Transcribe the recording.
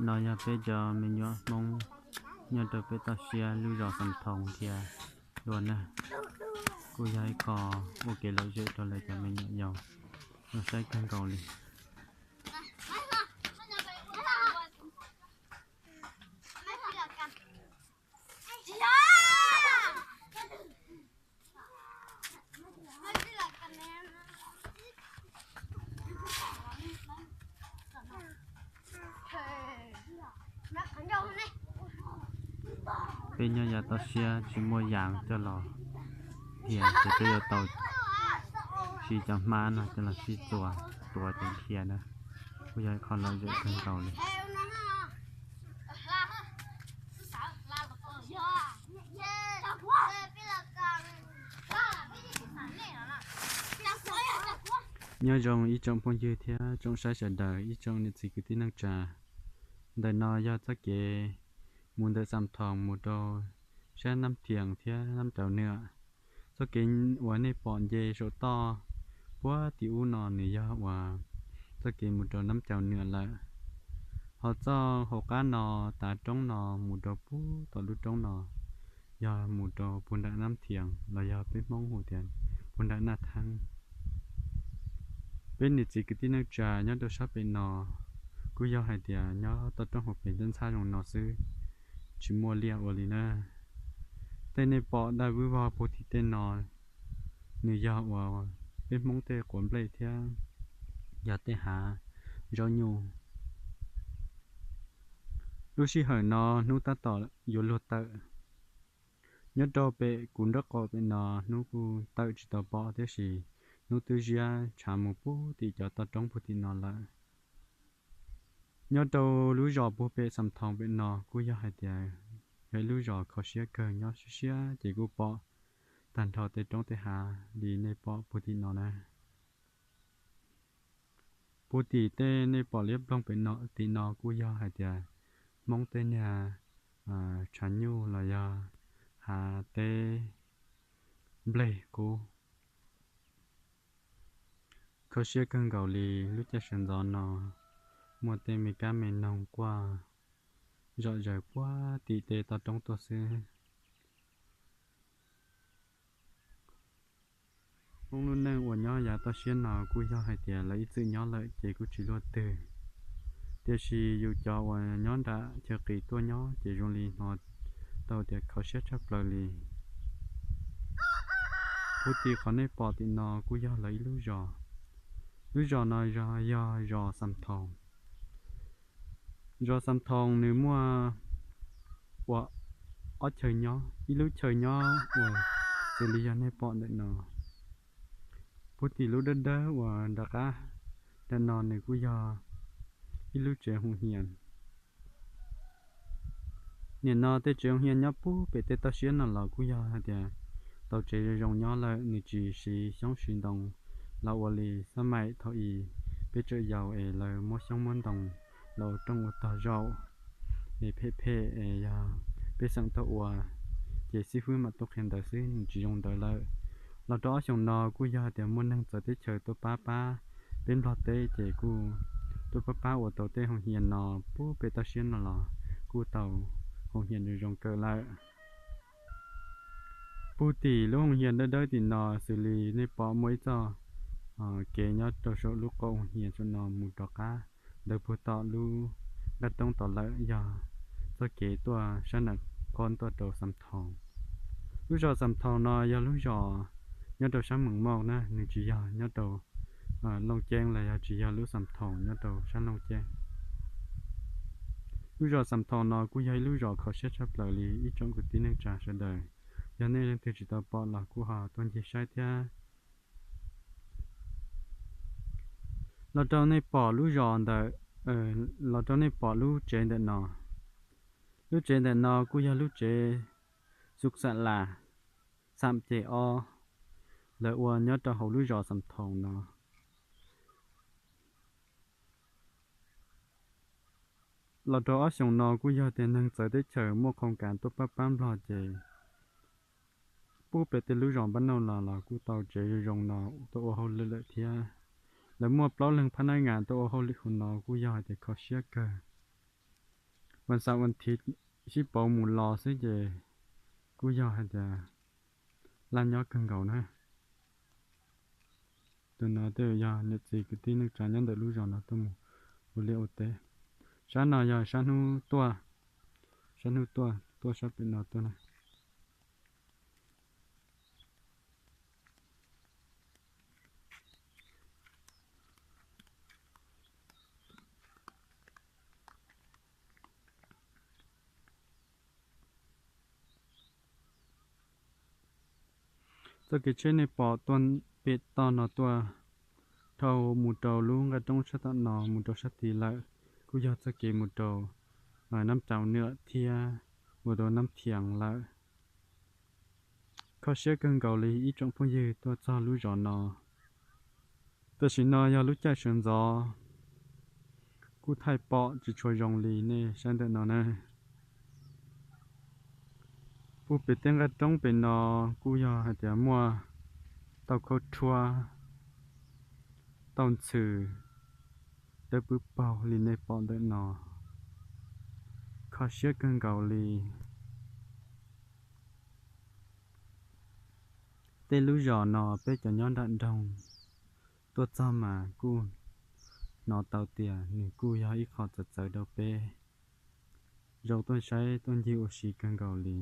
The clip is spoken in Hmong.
No yog peb cov me nyuam Hmoob nyob rau peb toj siab lub zos Xam Thoos Thiab Luas na, kuj yog ib qho ua kev lom zem rau lawv cov me nyuam yaus, zoo saib kawg nkaus li. Peb nyob yav toj siab tsis muaj yas coj los dhia ces peb yuav tau siv cov hmab no coj los sib txuas tuav ces dhia na, kuj yog ib qho lom zem kawg nkaus li. Nyob zoo ib tsoom phooj ywg thiab tsoom saib sawv daws, ib tsoom niam txiv kwv tij neej tsa. Ntawm no yog txoj kev mus ntawm Xam Thoos mus rau sab Nab Thias thiab Nab Rau Nwm. Txoj kev uas nej pom nce saum toj puag tim ub no nws yog uas txoj kev mus rau Nab Rau Nwm lawm. Ho txoj hauv qab no, tav roob no mus rau puag tom lub roob no, yog mus rau puag nram Nab Thias los yog peb Hmoob hu tias puag nram Naj Theeb. Peb niam txiv kwv tij neej tsa nyob rau sab pem no kuj yog hais tias nyob toj roob hauv pes ntxhab ntxhab zoo no xwb, tsis muaj liaj ua li na. Tej nej pom daj vwb vog puag tim tej no, nws yog uas peb Hmoob tej quav nplej thiab yog tej hav zaub nyuj. Lub sij hawm no hnub tab tom yuav luag tawm. Nyob rau pem kuv nraub qaum pem no hnub kuj tawm tsis tau pom, tiam sis hnub twb ziab tshav mus puag tim cov toj roob puag tim no lawm. Nyob rau lub zos puag pem Xam Thoos pem no kuj yog hais tias yog ib lub zos kho siab kawg, nyob siab siab ces kuj pom tag nrho tej roob tej hav li nej pom puag tim no na. Puag tim tej nej pom liab ploog pem no tim no kuj yog hais tias Hmoob tej niag tshav nyuj los yog hav teb nplej qub. Kho siab kawg nkaus li, lub caij sawv ntxov no muaj tej me kab me noog quaj zom zaws puag tim tej toj roob tuaj xwb. Hmoob lub neej uas nyob yav toj siab no kuj yog hais tias lawv ib txwm nyob lawm ces kuj tsis luaj twg, tiam sis yus cov uas nyob nram chaw qis tuaj nyob ces zoo li hnov tau tias kho siab tshaj plaws li. Puag tim qhov nej pom tim no kuj yog lawv ib lub zos. Lub zos no yog zos Xam Thoos. Zos Xam Thoos nws muaj ua ob chaw nyob, ib lub chaw nyob uas xws li yog nej pom ntawm no. Puag tim lub dawb dawb uas nram qab ntawm no nws kuj yog ib lub tsev hoos hias. Nim no tej tsev hoos hias nyob puag pem tej toj siab no los kuj yog hais tias tau tsev zoo zoo nyob lawm, nws tsis siv xyoob siv ntoo los ua li xab maim thaum i peb tseem yaus es lawv muab xyoob muab ntoo los ua rooj ua tog zaum es phem phem es yog pej xeem tuaj ua ces xib fwb mam tuaj qhia ntawv xwb, nws tsis zoo ntawd lawm. Los rau ob xyoos no kuj yog hais tias muaj neeg txawv teb chaws tuaj pab pab peb Nplog teb ces kuj tuaj pab pab ua tau tej hoos hias no puag pem toj siab no los kuj tau hoos hias zoo zoo kawg lawm. Puag tim lub hoos hias dawb dawb tim no xws li nej pom muaj ib txoj kev nyob rau saum lub qab hoos hias saum no mus rov qab ntawd puag tom lub nqaj roob tod lawm, yog txoj kev tuaj sab nram qab tuaj rau Xam Thoos. Lub zos Xam Thoos no yog lub zos nyob rau sab Meem Mauj na, nws tsis yog nyob rau Looj Ceeb los yog tsis yog lub Xam Thoos nyob rau sab Looj Ceeb. Lub zos Xam Thoos no kuj yog ib lub zos kho siab tshaj plaws li ib tsoom kwv tij neej tsa sawv daws. Yog nej leej twg tsis tau pom los kuj ho tuaj ncig saib thiab. Los rau nej pom lub zos ntawm, los rau nej pom lub tsev ntawm no. Lub tsev ntawm no kuj yog lub tsev xub xam las, xam ces ob, lawv ua nyob rau hauv lub zos Xam Thoos no. Los rau ob xyoos no kuj yog tias neeg txawv teb chaws muaj qhoo kas tuaj pab pab Nplog ces puag pem tej lub zos npab nauj los los kuj tau tsev zoo zoo no tuaj ua hauj lwm lawm thiab. Lawv muaj plaub leeg phab nab ngas tuaj ua hauj lwm hauv no kuj yog hais tias kho siab kawg. vas xaum vas thiv sib pauv mus los xwb ces kuj yog hais tias laj nyob kawg nkaus na. Tus no twb yog niam txiv kwv tij neej tsa nyob ntawm lub zos no tuaj mus ua liaj ua teb. Sab no yog sab hnub tuaj, sab hnub tuaj, tuaj sab pem no tuaj na. Txoj kev tsheb nej pom tuaj pem toj no tuaj dhau mus rau lub nqaj roob sab tom no mus rau sab tid lawm, kuj yog txoj kev mus rau Nab Rau Nwm thiab mus rau Nab Thiav lawm. Kho siab kawg nkaus li ib tsoom phooj ywg tuaj txog lub zos no. Tam sim no yog lub caij sawv ntxov, kuj thaij pom tsis tshua zoo li nej saib ntawm no na. Puag pem tej nqaj roob pem no kuj yog hais tias muaj tauj khaub rhuab, tauj ntxhw dawb pwb paug li nej pom ntawm no. Kho siab kawg nkaus li. Tej lub zos no peb cov nyob nram nroog tuaj txog mas kuj hnov tau tias nws kuj yog ib qho txawv txawv rau peb. Zoo tuaj saib tuaj ncig ua si kawg nkaus li.